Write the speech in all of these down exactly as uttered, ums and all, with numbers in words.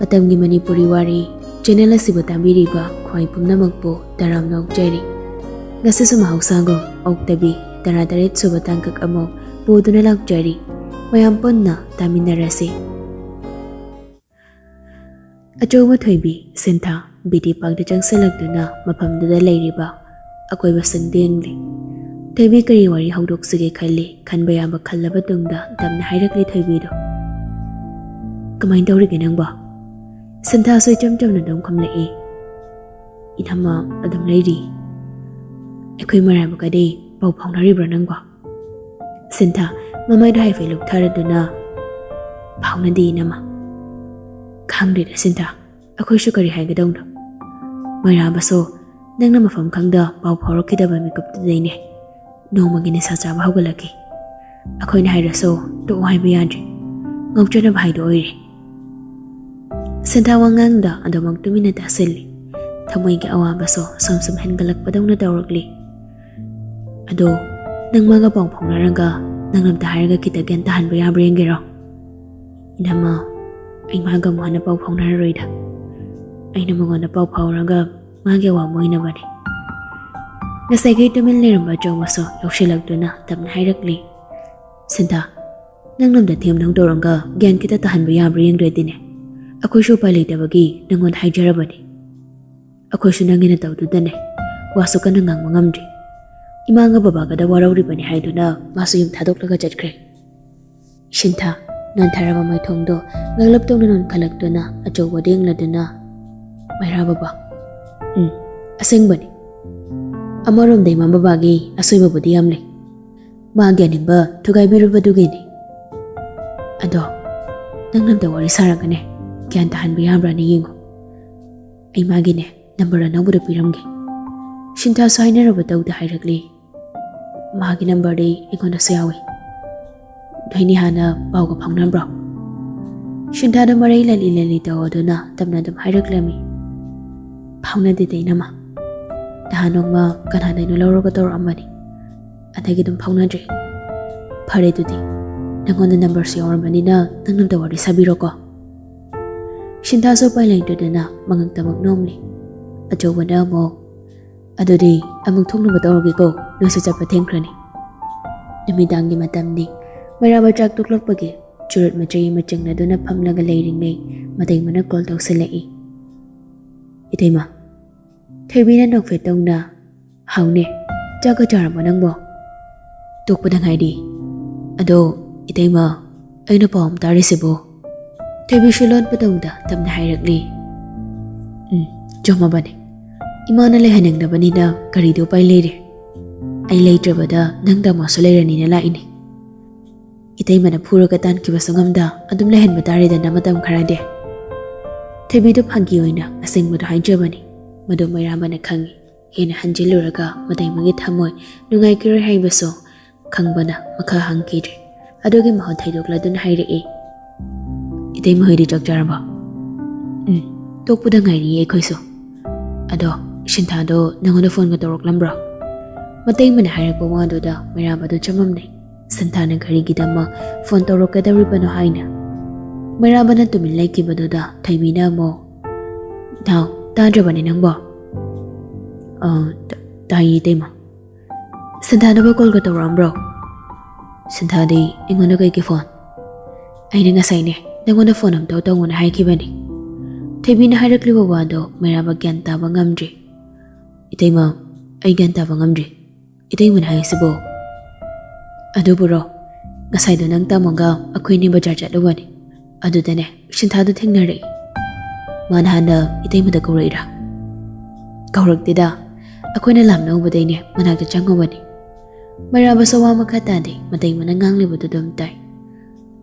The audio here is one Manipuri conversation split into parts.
ꯃꯇꯝꯒꯤ ꯃꯅꯤꯄꯨꯔꯤ ꯋꯥꯔꯤ ꯆꯦꯅꯦꯜ ꯑꯁꯤꯕꯨ ꯇꯥꯕꯤꯔꯤꯕ ꯈ꯭ꯋꯥꯏ ꯄꯨꯝꯅꯃꯛꯄꯨ ꯇꯔꯥꯝꯅ ꯑꯣꯛꯆꯔꯤ꯫ ꯉꯁꯤꯁꯨ ꯃꯍꯧꯁꯥꯒꯨꯝ ꯑꯣꯛꯇꯕꯤ ꯇꯔꯥꯇꯔꯦꯠ ꯁꯨꯕ ꯇꯥꯡꯀꯛ ꯑꯃ ꯄꯨꯗꯨꯅ ꯂꯥꯛꯆꯔꯤ꯫ ꯃꯌꯥꯝ ꯄꯨꯟꯅ ꯇꯥꯃꯤꯟꯅꯔꯁꯤ꯫ ꯑꯆꯧꯕ ꯊꯣꯏꯕꯤ ꯁꯤꯟꯊꯥ ꯕꯤ ꯇꯤ ꯄꯥꯔꯛꯇ ꯆꯪꯁꯤꯜꯂꯛꯇꯨꯅ ꯃꯐꯝꯗꯨꯗ ꯂꯩꯔꯤꯕ ꯑꯀꯣꯏꯕꯁꯤꯡꯗꯨ ꯌꯦꯡꯂꯤ꯫ ꯊꯣꯏꯕꯤ ꯀꯔꯤ ꯋꯥꯔꯤ ꯍꯧꯗꯣꯛꯁꯤꯒꯦ ꯈꯜꯂꯤ꯫ ꯈꯟꯕ ꯌꯥꯕ ꯈꯜꯂꯕ ꯇꯨꯡꯗ ꯇꯞꯅ ꯍꯥꯏꯔꯛꯂꯤ ꯊꯣꯏꯕꯤꯗꯣ꯫ "ꯀꯃꯥꯏꯅ ꯇꯧꯔꯤꯒꯦ ꯅꯪꯕꯣ?" ꯁꯤꯟꯊꯥꯁꯨ ꯏꯆꯝ ꯆꯝꯅ ꯑꯗꯨꯝ ꯈꯨꯝꯂꯛꯏ꯫ "ꯏꯅꯝꯃ, ꯑꯗꯨꯝ ꯂꯩꯔꯤ꯫ ꯑꯩꯈꯣꯏ ꯃꯔꯥꯏꯕꯛꯀꯗꯤ ꯄꯥꯎ ꯐꯥꯎꯅꯔꯤꯕ꯭ꯔꯥ ꯅꯪꯕꯣ?" ꯁꯤꯟꯊꯥ ꯃꯃꯥꯏꯗ ꯍꯥꯏꯐꯦꯠ ꯂꯨꯞꯊꯔꯗꯨꯅ, "ꯐꯥꯎꯅꯗꯦ ꯏꯅꯝꯃ꯫ ꯈꯪꯗ꯭ꯔꯦꯗ ꯁꯤꯟꯊꯥ, ꯑꯩꯈꯣꯏꯁꯨ ꯀꯔꯤ ꯍꯥꯏꯒꯗꯧꯅꯣ꯫ ꯃꯩꯔꯥꯕꯁꯨ ꯅꯪꯅ ꯃꯐꯝ ꯈꯪꯗ ꯄꯥꯎ ꯐꯥꯎꯔꯛꯈꯤꯗꯕ ꯃꯤꯀꯨꯞꯇꯨꯗꯩꯅꯦ ꯅꯣꯡꯃꯒꯤ ꯅꯤꯁꯥ ꯆꯥꯕ ꯍꯧꯒꯠꯂꯛꯈꯤ꯫ ꯑꯩꯈꯣꯏꯅ ꯍꯥꯏꯔꯁꯨ ꯇꯣꯛꯑꯣ ꯍꯥꯏꯕ ꯌꯥꯗ꯭ꯔꯦ꯫ ꯉꯥꯎꯆꯠꯅꯕ ꯍꯥꯏꯗꯣ ꯑꯣꯏꯔꯦ꯫" ꯁꯤꯟꯊꯥ ꯋꯥꯉꯥꯡꯗ ꯑꯗꯨꯃꯛ ꯇꯨꯃꯤꯟꯅ ꯇꯥꯁꯤꯜꯂꯤ꯫ ꯊꯃꯣꯏꯒꯤ ꯑꯋꯥꯕꯁꯨ ꯁꯨꯝ ꯁꯨꯝ ꯍꯦꯟꯒꯠꯂꯛꯄꯗꯧꯅ ꯇꯧꯔꯛꯂꯤ꯫ "ꯑꯗꯣ ꯅꯪ ꯃꯥꯒ ꯄꯥꯎ ꯐꯥꯎꯅꯔꯒ ꯅꯪ ꯑꯝꯇ ꯍꯥꯏꯔꯒ ꯈꯤꯇ ꯒ꯭ꯌꯥꯟ ꯇꯥꯍꯟꯕ ꯌꯥꯕ꯭ꯔꯥ ꯌꯦꯡꯒꯦꯔꯣ?" "ꯏꯅꯝꯃ, ꯑꯩ ꯃꯥꯒ ꯑꯃꯨꯛ ꯍꯟꯅ ꯄꯥꯎ ꯐꯥꯎꯅꯔꯔꯣꯏꯗ꯫ ꯑꯩꯅ ꯃꯉꯣꯟꯗ ꯄꯥꯎ ꯐꯥꯎꯔꯒ ꯃꯥꯒꯤ ꯑꯋꯥ ꯃꯣꯏꯅꯕꯅꯤ꯫" ꯉꯁꯥꯏꯈꯩ ꯇꯨꯃꯤꯟ ꯂꯩꯔꯝꯕ ꯑꯆꯧꯕꯁꯨ ꯌꯧꯁꯤꯜꯂꯛꯇꯨꯅ ꯇꯞꯅ ꯍꯥꯏꯔꯛꯂꯤ꯫ "ꯁꯤꯟꯊꯥ, ꯅꯪ ꯂꯝꯗ ꯊꯦꯝꯗꯧ ꯇꯧꯔꯒ ꯒ꯭ꯌꯥꯟ ꯈꯤꯇ ꯇꯥꯍꯟꯕ ꯌꯥꯕ꯭ꯔꯥ ꯌꯦꯡꯗ꯭ꯔꯗꯤꯅꯦ꯫ ꯑꯩꯈꯣꯏꯁꯨ ꯎꯄꯥꯏ ꯂꯩꯇꯕꯒꯤ ꯅꯪꯉꯣꯟꯗ ꯍꯥꯏꯖꯔꯕꯅꯤ꯫ ꯑꯩꯈꯣꯏꯁꯨ ꯅꯪꯒꯤ ꯅꯇꯧꯗꯨꯗꯅꯦ ꯋꯥꯁꯨ ꯀꯟꯅ ꯉꯥꯡꯕ ꯉꯝꯗ꯭ꯔꯤ꯫ ꯏꯃꯥꯒ ꯕꯕꯥꯒꯗ ꯋꯥꯔꯧꯔꯤꯕꯅꯤ ꯍꯥꯏꯗꯨꯅ ꯃꯥꯁꯨ ꯌꯨꯝ ꯊꯥꯗꯣꯛꯂꯒ ꯆꯠꯈ꯭ꯔꯦ꯫" ꯁꯤꯟꯊꯥ ꯅꯟꯊꯔꯕ ꯃꯥꯏꯊꯣꯡꯗꯣ ꯉꯛꯂꯞ ꯇꯧꯅ ꯅꯣꯟꯈꯠꯂꯛꯇꯨꯅ ꯑꯆꯧꯕꯗ ꯌꯦꯡꯂꯗꯨꯅ, "ꯃꯩꯔꯥ ꯕꯕꯥ, ꯎꯝ, ꯑꯁꯦꯡꯕꯅꯤ꯫ ꯑꯃꯔꯣꯝꯗ ꯏꯃꯥ ꯕꯕꯥꯒꯤ ꯑꯁꯣꯏꯕꯕꯨꯗꯤ ꯌꯥꯝ ꯂꯩ꯫ ꯃꯥꯒꯤ ꯑꯅꯤꯡꯕ ꯊꯨꯒꯥꯏꯕꯤꯔꯨꯕꯗꯨꯒꯤꯅꯤ꯫ ꯑꯗꯣ ꯅꯪ ꯑꯝꯇ ꯋꯥꯔꯤ ꯁꯥꯔꯒꯅꯦ ꯒ꯭ꯌꯥꯟ ꯇꯥꯍꯟꯕ ꯌꯥꯕ꯭ꯔꯥꯅ ꯌꯦꯡꯉꯨ꯫ ꯑꯩ ꯃꯥꯒꯤꯅꯦ ꯅꯝꯕꯔ ꯑꯅꯧꯕꯗꯣ ꯄꯤꯔꯝꯒꯦ꯫" ꯁꯤꯟꯊꯥꯁꯨ ꯍꯥꯏꯅꯔꯕ ꯇꯧꯗ ꯍꯥꯏꯔꯛꯂꯤ꯫ "ꯃꯥꯒꯤ ꯅꯝꯕꯔꯗꯤ ꯑꯩꯉꯣꯟꯗꯁꯨ ꯌꯥꯎꯏ꯫ ꯅꯣꯏꯅꯤ ꯍꯥꯟꯅ ꯄꯥꯎꯒ ꯐꯥꯎꯅꯕ꯭ꯔꯣ?" ꯁꯤꯟꯊꯥꯗꯣ ꯃꯔꯩ ꯂꯜꯂꯤ ꯂꯜꯂꯤ ꯇꯧꯗꯨꯅ ꯇꯞꯅ ꯑꯗꯨꯝ ꯍꯥꯏꯔꯛꯂꯝꯃꯤ꯫ "ꯐꯥꯎꯅꯗꯦꯗ ꯏꯅꯝꯃ꯫ ꯅꯍꯥꯟ ꯅꯣꯡꯃ ꯀꯅꯥꯗꯩꯅꯣ ꯂꯧꯔꯒ ꯇꯧꯔꯛꯑꯝꯕꯅꯤ꯫ ꯑꯗꯒꯤ ꯑꯗꯨꯝ ꯐꯥꯎꯅꯗ꯭ꯔꯤ꯫" "ꯐꯔꯦ ꯑꯗꯨꯗꯤ, ꯅꯪꯉꯣꯟꯗ ꯅꯝꯕꯔꯁꯨ ꯌꯥꯎꯔꯝꯕꯅꯤꯅ ꯅꯪ ꯑꯝꯇ ꯋꯥꯔꯤ ꯁꯥꯕꯤꯔꯣꯀꯣ꯫" ꯁꯤꯟꯊꯥꯁꯨ ꯎꯄꯥꯏ ꯂꯩꯇꯗꯨꯅ ꯃꯉꯛꯇꯃꯛ ꯅꯣꯝꯂꯤ꯫ ꯑꯆꯧꯕꯅ ꯑꯃꯨꯛ, "ꯑꯗꯨꯗꯤ ꯑꯃꯨꯛ ꯊꯣꯛꯅꯕ ꯇꯧꯔꯒꯦꯀꯣ, ꯅꯣꯏꯁꯨ ꯆꯠꯄ ꯊꯦꯡꯈ꯭ꯔꯅꯤ꯫" ꯅꯨꯃꯤꯗꯥꯡꯒꯤ ꯃꯇꯝꯅꯤ꯫ ꯃꯩꯔꯥꯕ ꯆꯥꯛ ꯇꯣꯛꯂꯛꯄꯒꯤ ꯆꯨꯔꯨꯠ ꯃꯆꯩ ꯑꯃ ꯆꯤꯡꯅꯗꯨꯅ ꯐꯝꯂꯒ ꯂꯩꯔꯤꯉꯩ ꯃꯇꯩꯃꯅ ꯀꯣꯜ ꯇꯧꯁꯤꯜꯂꯛꯏ꯫ "ꯏꯇꯩꯃ꯫" ꯊꯣꯏꯕꯤꯅ ꯅꯣꯛꯐꯦꯠ ꯇꯧꯅ, "ꯍꯥꯎꯅꯦ, ꯆꯥꯛꯀ ꯆꯥꯔꯕꯣ ꯅꯪꯕꯣ?" "ꯇꯣꯛꯄꯗ ꯉꯥꯏꯔꯤ꯫ ꯑꯗꯣ ꯏꯇꯩꯃ, ꯑꯩꯅ ꯄꯥꯎ ꯑꯃ ꯇꯥꯔꯤꯁꯤꯕꯣ?" ꯊꯣꯏꯕꯤꯁꯨ ꯂꯣꯟ ꯄꯨꯇꯧꯗ ꯇꯞꯅ ꯍꯥꯏꯔꯛꯂꯤ꯫ "ꯎꯝ, ꯆꯨꯝꯃꯕꯅꯦ꯫ ꯏꯃꯥꯅ ꯂꯩꯍꯟꯅꯤꯡꯗꯕꯅꯤꯅ ꯀꯔꯤꯗꯤ ꯎꯄꯥꯏ ꯂꯩꯔꯦ? ꯑꯩ ꯂꯩꯇ꯭ꯔꯕꯗ ꯅꯪ ꯇꯥꯃꯣꯁꯨ ꯂꯩꯔꯅꯤꯅ ꯂꯥꯛꯏꯅꯦ꯫ ꯏꯇꯩꯃꯅ ꯐꯨꯔꯒ ꯇꯥꯟꯈꯤꯕꯁꯨ ꯉꯝꯗ ꯑꯗꯨꯝ ꯂꯩꯍꯟꯕ ꯇꯥꯔꯦꯗꯅ ꯃꯇꯝ ꯈꯔꯗꯤ꯫" ꯊꯣꯏꯕꯤꯗꯨ ꯐꯥꯒꯤ ꯑꯣꯏꯅ ꯑꯁꯦꯡꯕꯗꯨ ꯍꯥꯏꯖꯕꯅꯤ꯫ ꯃꯗꯨ ꯃꯩꯔꯥꯕꯅ ꯈꯪꯏ꯫ ꯍꯦꯟꯅ ꯍꯟꯖꯤꯜꯂꯨꯔꯒ ꯃꯇꯩꯃꯒꯤ ꯊꯃꯣꯏ ꯅꯨꯡꯉꯥꯏꯈꯤꯔꯣꯏ ꯍꯥꯏꯕꯁꯨ ꯈꯪꯕꯅ ꯃꯈꯥ ꯍꯪꯈꯤꯗ꯭ꯔꯦ꯫ ꯑꯗꯨꯒꯤ ꯃꯍꯨꯠ ꯊꯩꯗꯣꯛꯂꯗꯨꯅ ꯍꯥꯏꯔꯛꯏ, "ꯏꯇꯩꯃ ꯍꯣꯏꯗꯤ ꯆꯥꯛ ꯆꯥꯔꯕꯣ?" "ꯎꯝ, ꯇꯣꯛꯄꯗ ꯉꯥꯏꯔꯤꯌꯦ ꯑꯩꯈꯣꯏꯁꯨ꯫ ꯑꯗꯣ ꯁꯤꯟꯊꯥꯗꯣ ꯅꯪꯉꯣꯟꯗ ꯐꯣꯟꯒ ꯇꯧꯔꯛꯂꯝꯕ꯭ꯔꯣ?" ꯃꯇꯩꯃꯅ ꯍꯥꯏꯔꯛꯄ ꯋꯥꯗꯨꯗ ꯃꯩꯔꯥꯕꯗꯨ ꯆꯃꯝꯅꯩ꯫ ꯁꯤꯟꯊꯥꯅ ꯀꯔꯤꯒꯤꯗꯃꯛ ꯐꯣꯟ ꯇꯧꯔꯛꯀꯗꯧꯔꯤꯕꯅꯣ ꯍꯥꯏꯅ ꯃꯩꯔꯥꯕꯅ ꯇꯨꯃꯤꯟ ꯂꯩꯈꯤꯕꯗꯨꯗ ꯊꯣꯏꯕꯤꯅ ꯑꯃꯨꯛ, "ꯅꯥꯎ, ꯇꯥꯗ꯭ꯔꯕꯅꯦ ꯅꯪꯕꯣ?" "ꯑ, ꯇ-, ꯇꯥꯏꯌꯦ ꯏꯇꯩꯃ꯫" "ꯁꯤꯟꯊꯥꯅꯕ ꯀꯣꯜꯒ ꯇꯧꯔꯛꯑꯝꯕ꯭ꯔꯣ?" "ꯁꯤꯟꯊꯥꯗꯤ ꯑꯩꯉꯣꯟꯗ ꯀꯩꯒꯤ ꯐꯣꯟ? ꯑꯩꯅ ꯉꯁꯥꯏꯅꯦ ꯅꯪꯉꯣꯟꯗ ꯐꯣꯟ ꯑꯝꯇ ꯇꯧꯉꯣꯅ ꯍꯥꯏꯈꯤꯕꯅꯤ꯫" ꯊꯣꯏꯕꯤꯅ ꯍꯥꯏꯔꯛꯂꯤꯕ ꯋꯥꯗꯣ ꯃꯩꯔꯥꯕ ꯒ꯭ꯌꯥꯟ ꯇꯥꯕ ꯉꯝꯗ꯭ꯔꯤ꯫ "ꯏꯇꯩꯃ, ꯑꯩ ꯒ꯭ꯌꯥꯟ ꯇꯥꯕ ꯉꯝꯗ꯭ꯔꯤ꯫ ꯏꯇꯩꯃꯅ ꯍꯥꯏꯁꯤꯕꯣ?" "ꯑꯗꯨꯕꯨꯔꯣ, ꯉꯁꯥꯏꯗꯣ ꯅꯪ ꯇꯥꯃꯣꯒ ꯑꯩꯈꯣꯏ ꯑꯅꯤ ꯕꯖꯥꯔ ꯆꯠꯂꯨꯕꯅꯤ꯫ ꯑꯗꯨꯗꯅꯦ ꯁꯤꯟꯊꯥꯗꯣ ꯊꯦꯡꯅꯔꯛꯏ꯫ ꯃꯥꯅ ꯍꯥꯟꯅ ꯏꯇꯩꯃꯗ ꯀꯧꯔꯛꯏꯔꯥ?" "ꯀꯧꯔꯛꯇꯦꯗ, ꯑꯩꯈꯣꯏꯅ ꯂꯥꯝꯅ ꯎꯕꯗꯩꯅꯦ ꯃꯅꯥꯛꯇ ꯆꯪꯉꯨꯕꯅꯤ꯫" ꯃꯩꯔꯥꯕꯁꯨ ꯋꯥ ꯃꯈꯥ ꯇꯥꯗꯦ, ꯃꯇꯩꯃꯅ ꯉꯥꯡꯂꯤꯕꯗꯨ ꯑꯗꯨꯝ ꯇꯥꯏ꯫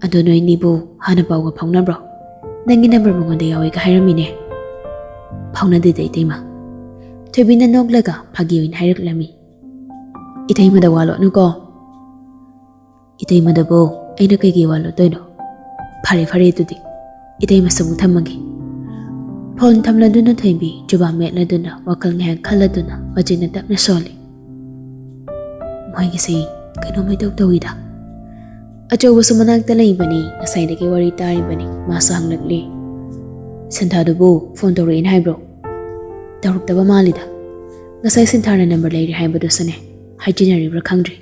"ꯑꯗꯣ ꯅꯣꯏꯅꯤꯕꯨ ꯍꯥꯟꯅ ꯄꯥꯎꯒ ꯐꯥꯎꯅꯕ꯭ꯔꯣ? ꯅꯪꯒꯤ ꯅꯝꯕꯔ ꯃꯉꯣꯟꯗ ꯌꯥꯎꯋꯦꯒ ꯍꯥꯏꯔꯝꯃꯤꯅꯦ꯫" "ꯐꯥꯎꯅꯗꯦꯗ ꯏꯇꯩꯃ꯫" ꯊꯣꯏꯕꯤꯅ ꯅꯣꯛꯂꯒ ꯐꯥꯒꯤ ꯑꯣꯏꯅ ꯍꯥꯏꯔꯛꯂꯝꯃꯤ꯫ "ꯏꯇꯩꯃꯗ ꯋꯥ ꯂꯣꯠꯅꯨꯀꯣ꯫" "ꯏꯇꯩꯃꯗꯕꯨ ꯑꯩꯅ ꯀꯩꯒꯤ ꯋꯥ ꯂꯣꯠꯇꯣꯏꯅꯣ? ꯐꯔꯦ ꯐꯔꯦ, ꯑꯗꯨꯗꯤ ꯏꯇꯩꯃꯁꯨ ꯑꯃꯨꯛ ꯊꯝꯃꯒꯦ꯫" ꯐꯣꯟ ꯊꯝꯂꯗꯨꯅ ꯊꯣꯏꯕꯤ ꯖꯨꯕꯥ ꯃꯦꯠꯂꯗꯨꯅ ꯋꯥꯈꯜ ꯉꯥꯏꯍꯥꯛ ꯈꯜꯂꯗꯨꯅ ꯃꯆꯤꯟꯅ ꯇꯞꯅ ꯁꯣꯜꯂꯤ꯫ "ꯃꯣꯏꯒꯤꯁꯤ ꯀꯩꯅꯣꯝ ꯏꯇꯧ ꯇꯧꯏꯗ꯫" ꯑꯆꯧꯕꯁꯨ ꯃꯅꯥꯛꯇ ꯂꯩꯕꯅꯤ, ꯉꯁꯥꯏꯗꯒꯤ ꯋꯥꯔꯤ ꯇꯥꯔꯤꯕꯅꯤ꯫ ꯃꯥꯁꯨ ꯍꯪꯂꯛꯂꯤ, "ꯁꯤꯟꯊꯥꯗꯨꯕꯨ ꯐꯣꯟ ꯇꯧꯔꯛꯑꯦꯅ ꯍꯥꯏꯕ꯭ꯔꯣ?" "ꯇꯧꯔꯛꯇꯕ ꯃꯥꯜꯂꯤꯗ꯫ ꯉꯁꯥꯏ ꯁꯤꯟꯊꯥꯅ ꯅꯝꯕꯔ ꯂꯩꯔꯦ ꯍꯥꯏꯕꯗꯨꯁꯨꯅꯦ, ꯍꯥꯏꯖꯤꯟꯅꯔꯤꯕ꯭ꯔꯥ ꯈꯪꯗ꯭ꯔꯦ꯫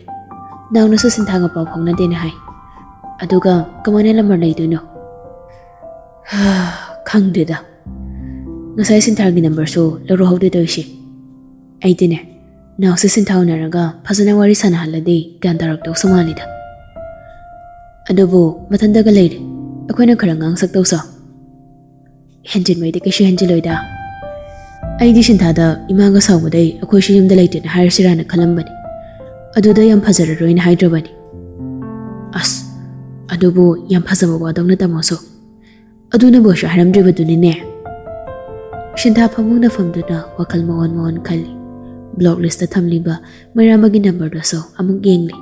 ꯅꯥꯎꯅꯁꯨ ꯁꯤꯟꯊꯥꯒ ꯄꯥꯎ ꯐꯥꯎꯅꯗꯦꯅ ꯍꯥꯏ꯫ ꯑꯗꯨꯒ ꯀꯃꯥꯏꯅ ꯅꯝꯕꯔ ꯂꯩꯗꯣꯏꯅꯣ?" "ꯈꯪꯗꯦꯗ꯫ ꯉꯁꯥꯏ ꯁꯤꯟꯊꯥꯒꯤ ꯅꯝꯕꯔꯁꯨ ꯂꯧꯔꯛꯍꯧꯗꯦ ꯇꯧꯔꯤꯁꯦ꯫ ꯑꯩꯗꯤꯅꯦ, ꯅꯥꯎꯁꯦ ꯁꯤꯟꯊꯥ ꯎꯅꯔꯒ ꯐꯖꯅ ꯋꯥꯔꯤ ꯁꯥꯟꯅꯍꯜꯂꯗꯤ ꯒ꯭ꯌꯥꯟ ꯇꯥꯔꯛꯇꯧꯁꯨ ꯃꯥꯜꯂꯤꯗ꯫ ꯑꯗꯨꯕꯨ ꯃꯊꯟꯇꯒ ꯂꯩꯔꯦ, ꯑꯩꯈꯣꯏꯅ ꯈꯔ ꯉꯥꯡꯁꯛ ꯇꯧꯁꯥ꯫" "ꯍꯦꯟꯖꯤꯟꯕꯩꯗꯤ ꯀꯩꯁꯨ ꯍꯦꯟꯖꯤꯜꯂꯣꯏꯗ꯫ ꯑꯩꯗꯤ ꯁꯤꯟꯊꯥꯗ ꯏꯃꯥꯒ ꯁꯥꯎꯕꯗꯩ ꯑꯩꯈꯣꯏꯁꯨ ꯌꯨꯝꯗ ꯂꯩꯇꯦꯅ ꯍꯥꯏꯔꯁꯤꯔꯥꯅ ꯈꯜꯂꯝꯕꯅꯤ꯫ ꯑꯗꯨꯗ ꯌꯥꯝ ꯐꯖꯔꯔꯣꯏꯅ ꯍꯥꯏꯗ꯭ꯔꯕꯅꯤ꯫" "ꯑꯁ, ꯑꯗꯨꯕꯨ ꯌꯥꯝ ꯐꯖꯕ ꯋꯥꯗꯧꯅ ꯇꯝꯃꯣꯁꯨ꯫ ꯑꯗꯨꯅꯕꯨ ꯑꯩꯁꯨ ꯍꯥꯏꯔꯝꯗ꯭ꯔꯤꯕꯗꯨꯅꯤꯅꯦ꯫" ꯁꯤꯟꯊꯥ ꯐꯃꯨꯡꯗ ꯐꯝꯗꯨꯅ ꯋꯥꯈꯜ ꯃꯑꯣꯟ ꯃꯑꯣꯟ ꯈꯜꯂꯤ꯫ ꯕ꯭ꯂꯣꯛ ꯂꯤꯁꯇ ꯊꯝꯂꯤꯕ ꯃꯩꯔꯥꯃꯒꯤ ꯅꯝꯕꯔꯗꯨꯁꯨ ꯑꯃꯨꯛ ꯌꯦꯡꯂꯤ꯫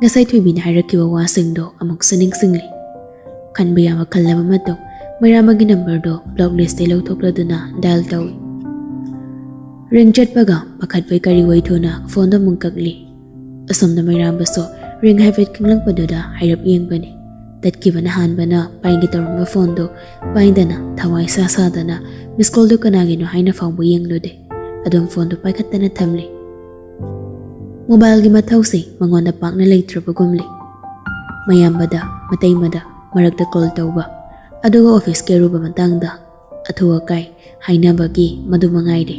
ꯉꯁꯥꯏ ꯊꯣꯏꯕꯤꯅ ꯍꯥꯏꯔꯛꯈꯤꯕ ꯋꯥꯁꯤꯡꯗꯣ ꯑꯃꯨꯛꯁꯨ ꯅꯤꯡꯁꯤꯡꯂꯤ꯫ ꯈꯟꯕ ꯌꯥꯕ ꯈꯜꯂꯕ ꯃꯇꯨꯡ, ꯃꯩꯔꯥꯃꯒꯤ ꯅꯝꯕꯔꯗꯣ ꯕ꯭ꯂꯣꯛ ꯂꯤꯁꯇꯩ ꯂꯧꯊꯣꯛꯂꯗꯨꯅ ꯗꯥꯏꯜ ꯇꯧꯏ꯫ ꯔꯤꯡ ꯆꯠꯄꯒ ꯄꯥꯈꯠꯄꯩ ꯀꯔꯤ ꯑꯣꯏ ꯊꯨꯅ ꯐꯣꯟꯗꯣ ꯑꯃꯨꯛ ꯀꯛꯂꯤ꯫ ꯑꯁꯣꯝꯗ ꯃꯩꯔꯥꯝꯕꯁꯨ ꯔꯤꯡ ꯍꯥꯏꯐꯦꯠ ꯈꯤꯡꯂꯛꯄꯗꯨꯗ ꯍꯥꯏꯔꯞ ꯌꯦꯡꯕꯅꯤ꯫ ꯇꯠꯈꯤꯕꯅ ꯍꯥꯟꯕꯅ ꯄꯥꯏꯒꯦ ꯇꯧꯔꯝꯕ ꯐꯣꯟꯗꯣ ꯄꯥꯏꯗꯅ, ꯊꯋꯥꯏ ꯁꯥ ꯁꯥꯗꯅ ꯃꯤꯁ ꯀꯣꯜꯗꯨ ꯀꯅꯥꯒꯤꯅꯣ ꯍꯥꯏꯅ ꯐꯥꯎꯕ ꯌꯦꯡꯂꯨꯗꯦ꯫ ꯑꯗꯨꯝ ꯐꯣꯟꯗꯨ ꯄꯥꯏꯈꯠꯇꯅ ꯊꯝꯂꯤ꯫ ꯃꯣꯕꯥꯏꯜꯒꯤ ꯃꯊꯧꯁꯤ ꯃꯉꯣꯟꯗ ꯄꯥꯛꯅ ꯂꯩꯇ꯭ꯔꯕꯒꯨꯝꯂꯤ꯫ ꯃꯌꯥꯝꯕꯗ, ꯃꯇꯩꯃꯗ ꯃꯔꯛꯇ ꯀꯣꯜ ꯇꯧꯕ, ꯑꯗꯨꯒ ꯑꯣꯐꯤꯁꯀꯤ ꯑꯔꯨꯕ ꯃꯇꯥꯡꯗ ꯑꯊꯨ ꯑꯀꯥꯏ ꯍꯥꯏꯅꯕꯒꯤ ꯃꯗꯨ ꯃꯉꯥꯏꯔꯦ꯫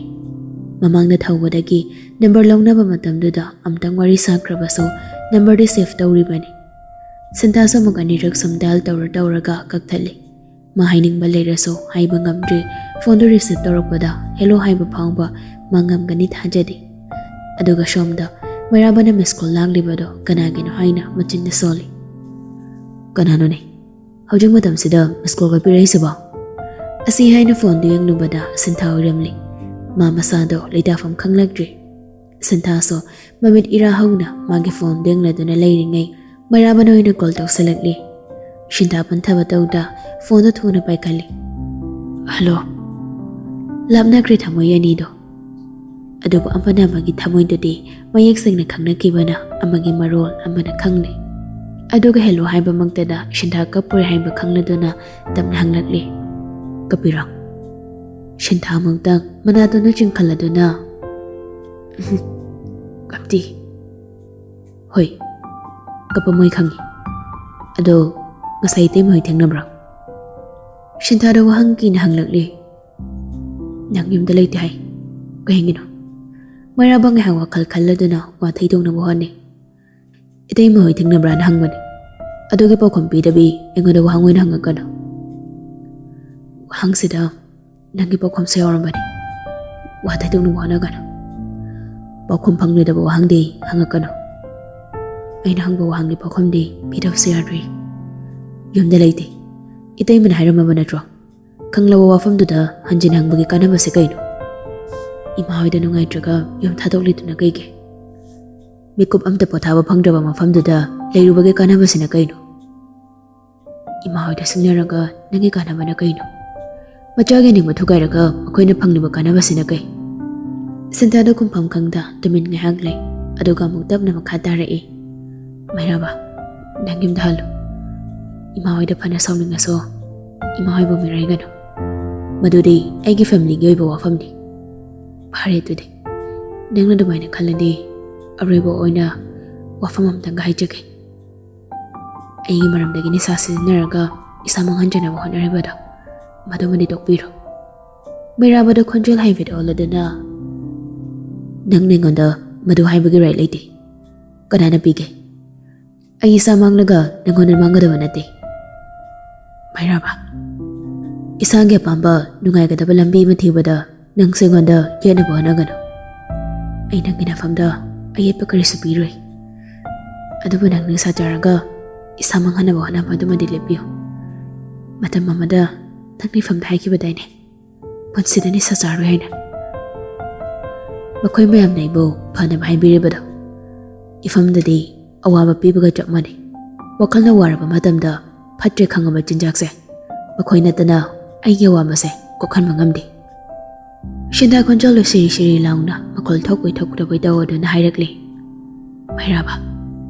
ꯃꯃꯥꯡꯗ ꯊꯧꯕꯗꯒꯤ ꯅꯝꯕꯔ ꯂꯧꯅꯕ ꯃꯇꯝꯗꯨꯗ ꯑꯝꯇꯪ ꯋꯥꯔꯤ ꯁꯥꯈ꯭ꯔꯕꯁꯨ ꯅꯝꯕꯔꯗꯤ ꯁꯦꯚ ꯇꯧꯔꯤꯕꯅꯤ꯫ ꯁꯤꯟꯊꯥꯁꯨ ꯑꯃꯨꯛ ꯑꯅꯤꯔꯛ ꯁꯨꯝ ꯗꯥꯏꯜ ꯇꯧꯔ ꯇꯧꯔꯒ ꯀꯛꯊꯠꯂꯤ꯫ ꯃꯥ ꯍꯥꯏꯅꯤꯡꯕ ꯂꯩꯔꯁꯨ ꯍꯥꯏꯕ ꯉꯝꯗ꯭ꯔꯤ꯫ ꯐꯣꯟꯗꯨ ꯔꯤꯁꯤꯚ ꯇꯧꯔꯛꯄꯗ ꯍꯦꯂꯣ ꯍꯥꯏꯕ ꯐꯥꯎꯕ ꯃꯥ ꯉꯝꯒꯅꯤ ꯊꯥꯖꯗꯦ꯫ ꯑꯗꯨꯒ ꯁꯣꯝꯗ ꯃꯩꯔꯥꯕꯅ ꯃꯤꯁ ꯀꯣꯜ ꯂꯥꯛꯂꯤꯕꯗꯣ ꯀꯅꯥꯒꯤꯅꯣ ꯍꯥꯏꯅ ꯃꯆꯤꯟꯗ ꯁꯣꯜꯂꯤ꯫ "ꯀꯅꯥꯅꯣꯅꯦ ꯍꯧꯖꯤꯛ ꯃꯇꯝꯁꯤꯗ ꯃꯤꯁ ꯀꯣꯜꯒ ꯄꯤꯔꯛꯏꯁꯤꯕꯣ?" ꯑꯁꯤ ꯍꯥꯏꯅ ꯐꯣꯟꯗꯨ ꯌꯦꯡꯂꯨꯕꯗ ꯁꯤꯟꯊꯥ ꯑꯣꯏꯔꯝꯂꯤ꯫ ꯃꯥ ꯃꯁꯥꯗꯣ ꯂꯩꯇꯥꯐꯝ ꯈꯪꯂꯛꯇ꯭ꯔꯤ꯫ ꯁꯤꯟꯊꯥꯁꯨ ꯃꯃꯤꯠ ꯏꯔꯥ ꯍꯧꯅ ꯃꯥꯒꯤ ꯐꯣꯟꯗꯨ ꯌꯦꯡꯂꯗꯨꯅ ꯂꯩꯔꯤꯉꯩ, ꯃꯩꯔꯥꯕꯅ ꯑꯣꯏꯅ ꯀꯣꯜ ꯇꯧꯁꯤꯜꯂꯛꯂꯤ꯫ ꯁꯤꯟꯊꯥ ꯄꯟꯊꯕ ꯇꯧꯗ ꯐꯣꯟꯗꯨ ꯊꯨꯅ ꯄꯥꯏꯈꯠꯂꯤ꯫ "ꯍꯜꯂꯣ!" ꯂꯥꯞꯅꯈ꯭ꯔꯦ ꯊꯃꯣꯏ ꯑꯅꯤꯗꯣ, ꯑꯗꯨꯕꯨ ꯑꯃꯅ ꯑꯃꯒꯤ ꯊꯃꯣꯏꯗꯨꯗꯤ ꯃꯌꯦꯛ ꯁꯦꯡꯅ ꯈꯪꯅꯈꯤꯕꯅ ꯑꯃꯒꯤ ꯃꯔꯣꯜ ꯑꯃꯅ ꯈꯪꯂꯦ꯫ ꯑꯗꯨꯒ ꯍꯦꯜꯂꯣ ꯍꯥꯏꯕꯃꯛꯇꯗ ꯁꯤꯟꯊꯥ ꯀꯞꯄꯨꯔꯦ ꯍꯥꯏꯕ ꯈꯪꯂꯗꯨꯅ ꯇꯞꯅ ꯍꯪꯂꯛꯂꯤ꯫ "ꯀꯞꯄꯤꯔꯣ?" ꯁꯤꯟꯊꯥ ꯑꯃꯨꯛꯇꯪ ꯃꯅꯥꯇꯣꯟꯗꯨ ꯆꯤꯡꯈꯠꯂꯗꯨꯅ, "ꯀꯞꯇꯤ꯫ ꯍꯣꯏ, ꯀꯞꯄꯝꯃꯣꯏ ꯈꯪꯉꯤ꯫ ꯑꯗꯣ ꯉꯁꯥꯏ ꯏꯇꯩꯃ ꯍꯣꯏ ꯊꯦꯡꯅꯕ꯭ꯔꯣ?" ꯁꯤꯟꯊꯥꯗ ꯋꯥꯍꯪ ꯀꯤꯅ ꯍꯪꯂꯛꯂꯤ꯫ "ꯅꯪ ꯌꯨꯝꯗ ꯂꯩꯇꯦ ꯍꯥꯏ꯫ ꯀꯩꯒꯤꯅꯣ?" ꯃꯩꯔꯥꯕ ꯉꯥꯏꯍꯥꯛ ꯋꯥꯈꯜ ꯈꯜꯂꯗꯨꯅ ꯋꯥ ꯊꯩꯗꯣꯛꯅꯕ ꯍꯣꯠꯅꯩ꯫ "ꯏꯇꯩꯃ ꯍꯣꯏ ꯊꯦꯡꯅꯕ꯭ꯔꯥꯅ ꯍꯪꯕꯅꯤ꯫ ꯑꯗꯨꯒꯤ ꯄꯥꯎꯈꯨꯝ ꯄꯤꯗꯕꯤ ꯑꯩꯉꯣꯟꯗ ꯋꯥꯍꯪ ꯑꯣꯏꯅ ꯍꯪꯉꯛꯀꯅꯨ꯫ ꯋꯥꯍꯪꯁꯤꯗ ꯅꯪꯒꯤ ꯄꯥꯎꯈꯨꯝꯁꯨ ꯌꯥꯎꯔꯝꯕꯅꯤ꯫ ꯋꯥ ꯊꯩꯗꯣꯛꯅꯕ ꯍꯣꯠꯅꯒꯅꯨ꯫ ꯄꯥꯎꯈꯨꯝ ꯐꯪꯂꯣꯏꯗꯕ ꯋꯥꯍꯪꯗꯤ ꯍꯪꯉꯛꯀꯅꯨ꯫ ꯑꯩꯅ ꯍꯪꯕ ꯋꯥꯍꯪꯒꯤ ꯄꯥꯎꯈꯨꯝꯗꯤ ꯄꯤꯗꯕꯁꯨ ꯌꯥꯗ꯭ꯔꯤ꯫ ꯌꯨꯝꯗ ꯂꯩꯇꯦ꯫ ꯏꯇꯩꯃꯅ ꯍꯥꯏꯔꯝꯃꯕ ꯅꯠꯇ꯭ꯔꯣ? ꯈꯪꯂꯕ ꯋꯥꯐꯝꯗꯨꯗ ꯍꯟꯖꯤꯟ ꯍꯪꯕꯒꯤ ꯀꯥꯟꯅꯕꯁꯦ ꯀꯩꯅꯣ? ꯏꯃꯥ ꯍꯣꯏꯗ ꯅꯨꯡꯉꯥꯏꯇ꯭ꯔꯒ ꯌꯨꯝ ꯊꯥꯗꯣꯛꯂꯤꯗꯨꯅ ꯀꯩꯒꯤ? ꯃꯤꯀꯨꯞ ꯑꯝꯇ ꯄꯣꯊꯥꯕ ꯐꯪꯗ꯭ꯔꯕ ꯃꯐꯝꯗꯨꯗ ꯂꯩꯔꯨꯕꯒꯤ ꯀꯥꯟꯅꯕꯁꯤꯅ ꯀꯩꯅꯣ? ꯏꯃꯥ ꯍꯣꯏꯗ ꯁꯤꯡꯅꯔꯒ ꯅꯪꯒꯤ ꯀꯥꯟꯅꯕꯅ ꯀꯩꯅꯣ? ꯃꯆꯥꯒꯤ ꯅꯤꯡꯕ ꯊꯨꯒꯥꯏꯔꯒ ꯃꯈꯣꯏꯅ ꯐꯪꯂꯤꯕ ꯀꯥꯟꯅꯕꯁꯤꯅ ꯀꯩ?" ꯁꯤꯟꯊꯥꯗ ꯈꯨꯝꯐꯝ ꯈꯪꯗ ꯇꯨꯃꯤꯟ ꯉꯥꯏꯍꯥꯛ ꯂꯩ꯫ ꯑꯗꯨꯒ ꯑꯃꯨꯛ ꯇꯞꯅ ꯃꯈꯥ ꯇꯥꯔꯛꯏ, "ꯃꯩꯔꯥꯕ, ꯅꯪ ꯌꯨꯝꯗ ꯍꯜꯂꯨ꯫ ꯏꯃꯥ ꯍꯣꯏꯗ ꯐꯅ ꯁꯥꯎꯅꯤꯡꯉꯁꯨ ꯏꯃꯥ ꯍꯣꯏꯕꯨ ꯃꯤꯔꯥꯏꯒꯅꯨ꯫ ꯃꯗꯨꯗꯤ ꯑꯩꯒꯤ ꯐꯦꯃꯤꯂꯤꯒꯤ ꯑꯣꯏꯕ ꯋꯥꯐꯝꯅꯤ꯫ ꯐꯔꯦ ꯑꯗꯨꯗꯤ, ꯅꯪꯅ ꯑꯗꯨꯃꯥꯏꯅ ꯈꯜꯂꯗꯤ ꯑꯔꯣꯏꯕ ꯑꯣꯏꯅ ꯋꯥꯐꯝ ꯑꯝꯇꯪꯒ ꯍꯥꯏꯖꯒꯦ꯫ ꯑꯩꯒꯤ ꯃꯔꯝꯗꯒꯤ ꯅꯤꯁꯥ ꯁꯤꯖꯤꯟꯅꯔꯒ ꯏꯁꯥ ꯃꯥꯡꯍꯟꯖꯅꯕ ꯍꯣꯠꯅꯔꯤꯕꯗꯣ, ꯃꯗꯨꯃꯗꯤ ꯇꯣꯛꯄꯤꯔꯣ꯫" ꯃꯩꯔꯥꯕꯗ ꯈꯣꯟꯖꯦꯜ ꯍꯥꯏꯐꯦꯠ ꯑꯣꯜꯂꯗꯨꯅ, "ꯅꯪꯅ ꯑꯩꯉꯣꯟꯗ ꯃꯗꯨ ꯍꯥꯏꯕꯒꯤ ꯔꯥꯏꯠ ꯂꯩꯇꯦ꯫ ꯀꯅꯥꯅ ꯄꯤꯒꯦ? ꯑꯩ ꯏꯁꯥ ꯃꯥꯡꯂꯒ ꯅꯪꯉꯣꯟꯗ ꯃꯥꯡꯒꯗꯕ ꯅꯠꯇꯦ꯫ ꯃꯩꯔꯥꯕ, ꯏꯁꯥꯒꯤ ꯑꯄꯥꯝꯕ ꯅꯨꯡꯉꯥꯏꯒꯗꯕ ꯂꯝꯕꯤ ꯑꯃ ꯊꯤꯕꯗ ꯅꯪꯁꯨ ꯑꯩꯉꯣꯟꯗ ꯌꯦꯠꯅꯕ ꯍꯣꯠꯅꯒꯅꯨ꯫ ꯑꯩ ꯅꯪꯒꯤ ꯅꯐꯝꯗ ꯑꯌꯦꯠꯄ ꯀꯔꯤꯁꯨ ꯄꯤꯔꯣꯏ꯫ ꯑꯗꯨꯕꯨ ꯅꯪ ꯅꯤꯁꯥ ꯆꯥꯔꯒ ꯏꯁꯥ ꯃꯥꯡꯍꯟꯅꯕ ꯍꯣꯠꯅꯕ ꯑꯗꯨꯃꯗꯤ ꯂꯦꯞꯄꯤꯌꯨ꯫ ꯃꯇꯝ ꯑꯃꯗ ꯅꯪꯅ ꯏꯐꯝꯗ ꯍꯥꯏꯈꯤꯕꯗꯥꯏꯅꯦ, ꯄꯨꯟꯁꯤꯗ ꯅꯤꯁꯥ ꯆꯥꯔꯣꯏ ꯍꯥꯏꯅ꯫ ꯃꯈꯣꯏ ꯃꯌꯥꯝꯅ ꯑꯩꯕꯨ ꯐꯅꯕ ꯍꯥꯏꯕꯤꯔꯤꯕꯗꯣ ꯏꯐꯝꯗꯗꯤ ꯑꯋꯥꯕ ꯄꯤꯕꯒ ꯆꯞ ꯃꯥꯟꯅꯩ꯫ ꯋꯥꯈꯜꯅ ꯋꯥꯔꯕ ꯃꯇꯝꯗ ꯐꯠꯇ꯭ꯔꯦ ꯈꯪꯉꯕ ꯆꯤꯟꯖꯥꯛꯁꯦ ꯃꯈꯣꯏ ꯅꯠꯇꯅ ꯑꯩꯒꯤ ꯑꯋꯥꯕꯁꯦ ꯀꯣꯛꯍꯟꯕ ꯉꯝꯗꯦ꯫" ꯁꯤꯟꯊꯥ ꯈꯣꯟꯖꯦꯜꯗꯨ ꯁꯤꯔꯤ ꯁꯤꯔꯤ ꯂꯥꯎꯅ ꯃꯈꯣꯜ ꯊꯣꯛꯄꯣꯏ ꯊꯣꯛꯇꯕꯣꯏ ꯇꯧꯔꯗꯨꯅ ꯍꯥꯏꯔꯛꯂꯤ, "ꯃꯩꯔꯥꯕ,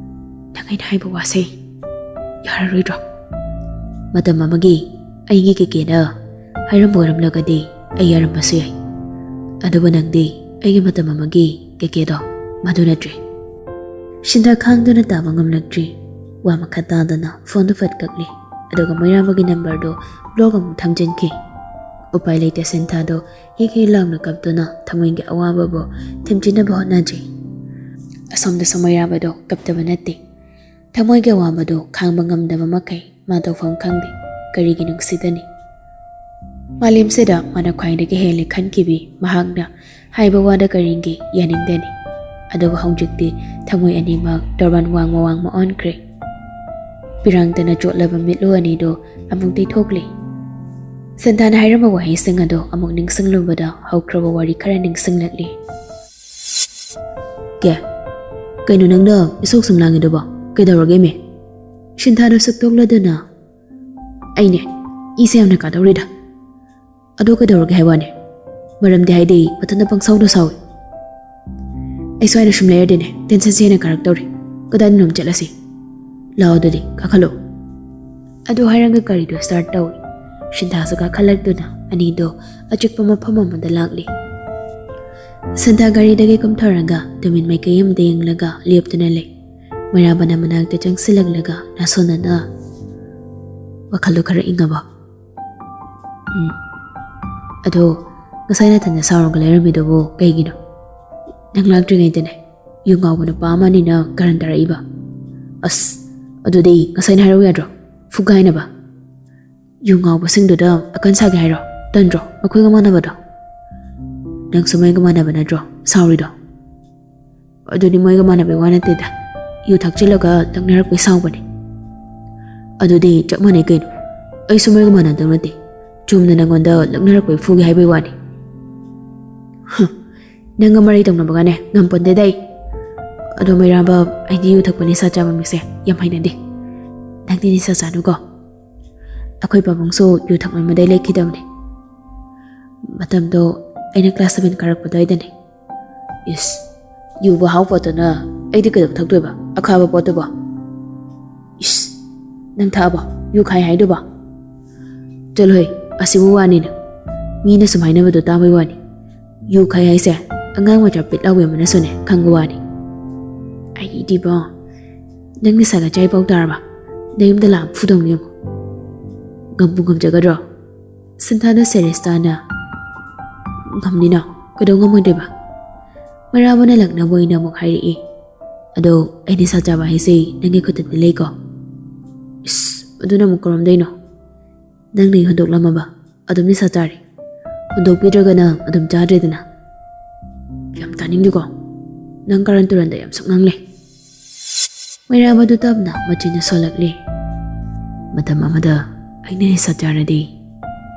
ꯅꯪ ꯑꯩꯅ ꯍꯥꯏꯕ ꯋꯥꯁꯦ ꯌꯥꯔꯔꯣꯏꯗ꯭ꯔꯣ? ꯃꯇꯝ ꯑꯃꯒꯤ ꯑꯩꯒꯤ ꯀꯦꯀꯦꯅ ꯍꯥꯏꯔꯝꯕ ꯑꯣꯏꯔꯝꯂꯒꯗꯤ ꯑꯩ ꯌꯥꯔꯝꯕꯁꯨ ꯌꯥꯏ꯫ ꯑꯗꯨꯕꯨ ꯅꯪꯗꯤ ꯑꯩꯒꯤ ꯃꯇꯝ ꯑꯃꯒꯤ ꯀꯦꯀꯦꯗꯣ, ꯃꯗꯨ ꯅꯠꯇ꯭ꯔꯦ꯫ ꯁꯤꯟꯊꯥ ꯈꯥꯡꯗꯨꯅ ꯇꯥꯕ ꯉꯝꯂꯛꯇ꯭ꯔꯤ꯫ ꯋꯥ ꯃꯈꯥ ꯇꯥꯗꯅ ꯐꯣꯟꯗꯨ ꯐꯠ ꯀꯛꯂꯤ꯫ ꯑꯗꯨꯒ ꯃꯩꯔꯥꯕꯒꯤ ꯅꯝꯕꯔꯗꯨ ꯕ꯭ꯂꯣꯛ ꯑꯃꯨꯛ ꯊꯝꯖꯤꯟꯈꯤ꯫ ꯎꯄꯥꯏ ꯂꯩꯇꯦ ꯁꯤꯟꯊꯥꯗꯣ ꯍꯦꯛ ꯍꯦꯛ ꯂꯥꯎꯅ ꯀꯞꯇꯨꯅ ꯊꯃꯣꯏꯒꯤ ꯑꯋꯥꯕꯕꯨ ꯊꯦꯝꯖꯤꯟꯅꯕ ꯍꯣꯠꯅꯖꯩ꯫ ꯑꯁꯣꯝꯗꯁꯨ ꯃꯩꯔꯥꯕꯗꯣ ꯀꯞꯇꯕ ꯅꯠꯇꯦ꯫ ꯊꯃꯣꯏꯒꯤ ꯑꯋꯥꯕꯗꯨ ꯈꯥꯡꯕ ꯉꯝꯗꯕ ꯃꯈꯩ ꯃꯥ ꯇꯧꯐꯝ ꯈꯪꯗꯦ꯫ ꯀꯔꯤꯒꯤ ꯅꯨꯡꯁꯤꯗꯅꯤ? ꯃꯥꯂꯦꯝꯁꯤꯗ ꯃꯥꯅ ꯈ꯭ꯋꯥꯏꯗꯒꯤ ꯍꯦꯜꯂꯦ ꯈꯟꯈꯤꯕꯤ ꯃꯍꯥꯛꯅ ꯍꯥꯏꯕ ꯋꯥꯗ ꯀꯔꯤꯒꯤ ꯌꯥꯅꯤꯡꯗꯅꯤ? ꯑꯗꯨꯒ ꯍꯧꯖꯤꯛꯇꯤ ꯊꯃꯣꯏ ꯑꯅꯤꯃꯛ ꯇꯣꯔꯕꯥꯟ ꯋꯥꯡꯃ ꯋꯥꯡꯃ ꯑꯣꯟꯈ꯭ꯔꯦ꯫ ꯄꯤꯔꯥꯡꯇꯅ ꯆꯣꯠꯂꯕ ꯃꯤꯠꯂꯨ ꯑꯅꯤꯗꯨ ꯑꯃꯨꯛ ꯇꯩꯊꯣꯛꯂꯤ꯫ ꯁꯤꯟꯊꯥꯅ ꯍꯥꯏꯔꯝꯕ ꯋꯥꯍꯩꯁꯤꯡ ꯑꯗꯨ ꯑꯃꯨꯛ ꯅꯤꯡꯁꯤꯡꯂꯨꯕꯗ ꯍꯧꯈ꯭ꯔꯕ ꯋꯥꯔꯤ ꯈꯔ ꯅꯤꯡꯁꯤꯡꯂꯛꯂꯤ꯫ "ꯀꯦ, ꯀꯩꯅꯣ ꯅꯪꯅ ꯏꯁꯧ ꯁꯨꯝ ꯂꯥꯡꯉꯤꯗꯨꯕꯣ? ꯀꯩꯗꯧꯔꯒꯦ ꯃꯦ?" ꯁꯤꯟꯊꯥꯗꯣ ꯁꯨꯛꯇꯣꯛꯂꯗꯨꯅ, "ꯑꯩꯅꯦ, ꯏꯁꯦ ꯌꯥꯝꯅ ꯀꯥꯗꯧꯔꯤꯗ꯫ ꯑꯗꯣ ꯀꯩꯗꯧꯔꯒꯦ ꯍꯥꯏ ꯋꯥꯅꯦ? ꯃꯔꯝꯗꯤ ꯍꯥꯏꯗꯤ ꯃꯊꯟꯇ ꯄꯪꯁꯥꯎꯗ ꯁꯥꯎꯏ꯫ ꯑꯩ ꯁ꯭ꯋꯥꯏꯗ ꯁꯨꯝ ꯂꯩꯔꯗꯤꯅꯦ ꯇꯦꯟꯁꯟꯁꯦ ꯍꯦꯟꯅ ꯀꯥꯔꯛꯇꯧꯔꯤ꯫ ꯀꯗꯥꯏꯗꯅꯣꯝ ꯆꯠꯂꯁꯤ꯫ ꯂꯥꯛꯑꯣ ꯑꯗꯨꯗꯤ, ꯀꯥꯈꯠꯂꯣ꯫" ꯑꯗꯨ ꯍꯥꯏꯔꯒ ꯒꯥꯔꯤꯗꯣ ꯁ꯭ꯇꯥꯔꯠ ꯇꯧꯏ꯫ ꯁꯤꯟꯊꯥꯁꯨ ꯀꯥꯈꯠꯂꯛꯇꯨꯅ ꯑꯅꯤꯗꯣ ꯑꯆꯤꯛꯄ ꯃꯐꯝ ꯑꯃꯗ ꯂꯥꯛꯂꯤ꯫ ꯁꯤꯟꯊꯥ ꯒꯥꯔꯤꯗꯒꯤ ꯀꯨꯝꯊꯔꯒ ꯇꯨꯃꯤꯟ ꯃꯥꯏꯀꯩ ꯑꯃꯗ ꯌꯦꯡꯂꯒ ꯂꯦꯞꯇꯨꯅ ꯂꯩ꯫ ꯃꯩꯔꯥꯕꯅ ꯃꯅꯥꯛꯇ ꯆꯪꯁꯤꯜꯂꯛꯂꯒ ꯅꯥꯁꯣꯟꯅꯅ, "ꯋꯥꯈꯜꯗꯣ ꯈꯔ ꯏꯪꯉꯕꯣ?" "ꯎꯝ꯫ ꯑꯗꯣ ꯉꯁꯥꯏ ꯅꯊꯟꯗ ꯁꯥꯎꯔꯒ ꯂꯩꯔꯝꯃꯤꯗꯨꯕꯨ ꯀꯩꯒꯤꯅꯣ? ꯅꯪ ꯂꯥꯛꯇ꯭ꯔꯤꯉꯩꯗꯅꯦ ꯌꯨ ꯉꯥꯎꯕ ꯅꯨꯄꯥ ꯑꯃꯅꯤꯅ ꯀꯔꯟ ꯇꯥꯔꯛꯏꯕ꯫ ꯑꯁ, ꯑꯗꯨꯗꯤ ꯉꯁꯥꯏꯅ ꯍꯥꯏꯔꯧ ꯌꯥꯗ꯭ꯔꯣ? ꯐꯨꯒꯥꯏꯅꯕ꯫ ꯌꯨ ꯉꯥꯎꯕꯁꯤꯡꯗꯨꯗ ꯑꯀꯟ ꯁꯥꯒꯦ ꯍꯥꯏꯔꯣ? ꯇꯟꯗ꯭ꯔꯣ ꯃꯈꯣꯏꯒ ꯃꯥꯟꯅꯕꯗꯣ? ꯅꯪꯁꯨ ꯃꯣꯏꯒ ꯃꯥꯟꯅꯕ ꯅꯠꯇ꯭ꯔꯣ ꯁꯥꯎꯔꯤꯗꯣ?" "ꯑꯗꯨꯗꯤ ꯃꯣꯏꯒ ꯃꯥꯟꯅꯕꯩ ꯋꯥ ꯅꯠꯇꯦꯗ, ꯌꯨ ꯊꯛꯆꯤꯜꯂꯒ ꯂꯛꯅꯔꯛꯄꯩ ꯁꯥꯎꯕꯅꯦ꯫" "ꯑꯗꯨꯗꯤ ꯆꯞ ꯃꯥꯟꯅꯩ ꯀꯩꯅꯣ, ꯑꯩꯁꯨ ꯃꯣꯏꯒ ꯃꯥꯟꯅꯗꯧ ꯅꯠꯇꯦ, ꯆꯨꯝꯅ ꯅꯪꯉꯣꯟꯗ ꯂꯛꯅꯔꯛꯄꯩ ꯐꯨꯒꯦ ꯍꯥꯏꯕꯩ ꯋꯥꯅꯤ꯫" "ꯍ, ꯅꯪꯒ ꯃꯔꯩ ꯇꯧꯅꯕꯒꯅꯦ ꯉꯝꯄꯣꯟꯇꯦꯗ ꯑꯩ꯫ ꯑꯗꯣ ꯃꯩꯔꯥꯕ, ꯑꯩꯗꯤ ꯌꯨ ꯊꯛꯄ ꯅꯤꯁꯥ ꯆꯥꯕ ꯃꯤꯁꯦ ꯌꯥꯝ ꯍꯩꯅꯗꯦ꯫ ꯅꯪꯗꯤ ꯅꯤꯁꯥ ꯆꯥꯅꯨꯀꯣ꯫ ꯑꯩꯈꯣꯏ ꯄꯥꯕꯨꯡꯁꯨ ꯌꯨ ꯊꯛꯃꯟꯕꯗꯩ ꯂꯦꯛꯈꯤꯗꯕꯅꯦ꯫ ꯃꯇꯝꯗꯣ ꯑꯩꯅ ꯀ꯭ꯂꯥꯁ ꯁꯚꯦꯟ ꯀꯥꯔꯛꯄ ꯑꯗꯨꯋꯥꯏꯗꯅꯦ꯫" "ꯏꯁ, ꯌꯨꯕꯨ ꯍꯥꯎ ꯄꯣꯠꯇꯅ ꯑꯩꯗꯤ ꯀꯩꯗꯧ ꯊꯛꯇꯣꯏꯕ ꯑꯈꯥꯕ ꯄꯣꯠꯇꯨꯕꯣ? ꯏꯁ, ꯅꯪ ꯊꯛꯑꯕꯣ ꯌꯨ ꯈꯥꯏ ꯍꯥꯏꯗꯨꯕꯣ? ꯆꯠꯂꯣꯍꯦ, ꯑꯁꯤꯕꯨ ꯋꯥꯅꯤꯅ ꯃꯤꯅ ꯁꯨꯝ ꯍꯥꯏꯅꯕꯗꯣ ꯇꯥꯕꯩ ꯋꯥꯅꯤ꯫ ꯌꯨ ꯈꯥꯏ ꯍꯥꯏꯁꯦ ꯑꯉꯥꯡ ꯃꯆꯥ ꯄꯤꯠ ꯂꯥꯎꯕꯤ ꯑꯃꯅꯁꯨꯅꯦ ꯈꯪꯕ ꯋꯥꯅꯤ꯫ ꯑꯩꯗꯤꯕꯣ, ꯅꯪ ꯅꯤꯁꯥ ꯆꯥꯏ ꯄꯥꯎ ꯇꯥꯔꯕ? ꯅꯌꯨꯝꯗ ꯂꯥꯛꯑ ꯐꯨꯗꯧꯅꯤ ꯌꯦꯡꯉꯣ꯫ ꯉꯝꯕꯨ ꯉꯝꯖꯒꯗ꯭ꯔꯣ? ꯁꯤꯟꯊꯥꯗ ꯁꯦꯔꯤꯁꯇꯥꯅ, ꯉꯝꯅꯤꯅ, ꯀꯩꯗꯧ ꯉꯝꯃꯣꯏꯗꯣꯏꯕ? ꯃꯩꯔꯥꯕꯅ ꯂꯛꯅꯕ ꯑꯣꯏꯅ ꯑꯃꯨꯛ ꯍꯥꯏꯔꯛꯏ꯫ ꯑꯗꯣ ꯑꯩ ꯅꯤꯁꯥ ꯆꯥꯕ ꯍꯥꯏꯁꯦ ꯅꯪꯒꯤ ꯈꯨꯠꯇꯗꯤ ꯂꯩꯀꯣ? ꯏꯁ, ꯑꯗꯨꯅ ꯑꯃꯨꯛ ꯀꯔꯝꯗꯩꯅꯣ? ꯅꯪꯅ ꯑꯩ ꯍꯨꯟꯗꯣꯛꯂꯝꯃꯕ? ꯑꯗꯨꯝ ꯅꯤꯁꯥ ꯆꯥꯔꯦ꯫ ꯍꯨꯟꯗꯣꯛꯄꯤꯗ꯭ꯔꯒꯅ ꯑꯗꯨꯝ ꯆꯥꯗ꯭ꯔꯦꯗꯅ꯫ ꯌꯥꯝ ꯇꯥꯅꯤꯡꯗꯦꯀꯣ꯫ ꯅꯪ ꯀꯥꯔꯟ ꯇꯨꯔꯟꯗ ꯌꯥꯝ ꯁꯨꯛꯉꯥꯡꯂꯦ꯫ ꯃꯩꯔꯥꯕꯗꯨ ꯇꯞꯅ ꯃꯆꯤꯟꯅ ꯁꯣꯜꯂꯛꯂꯦ꯫ ꯃꯇꯝ ꯑꯃꯗ ꯑꯩꯅ ꯅꯤꯁꯥ ꯆꯥꯔꯗꯤ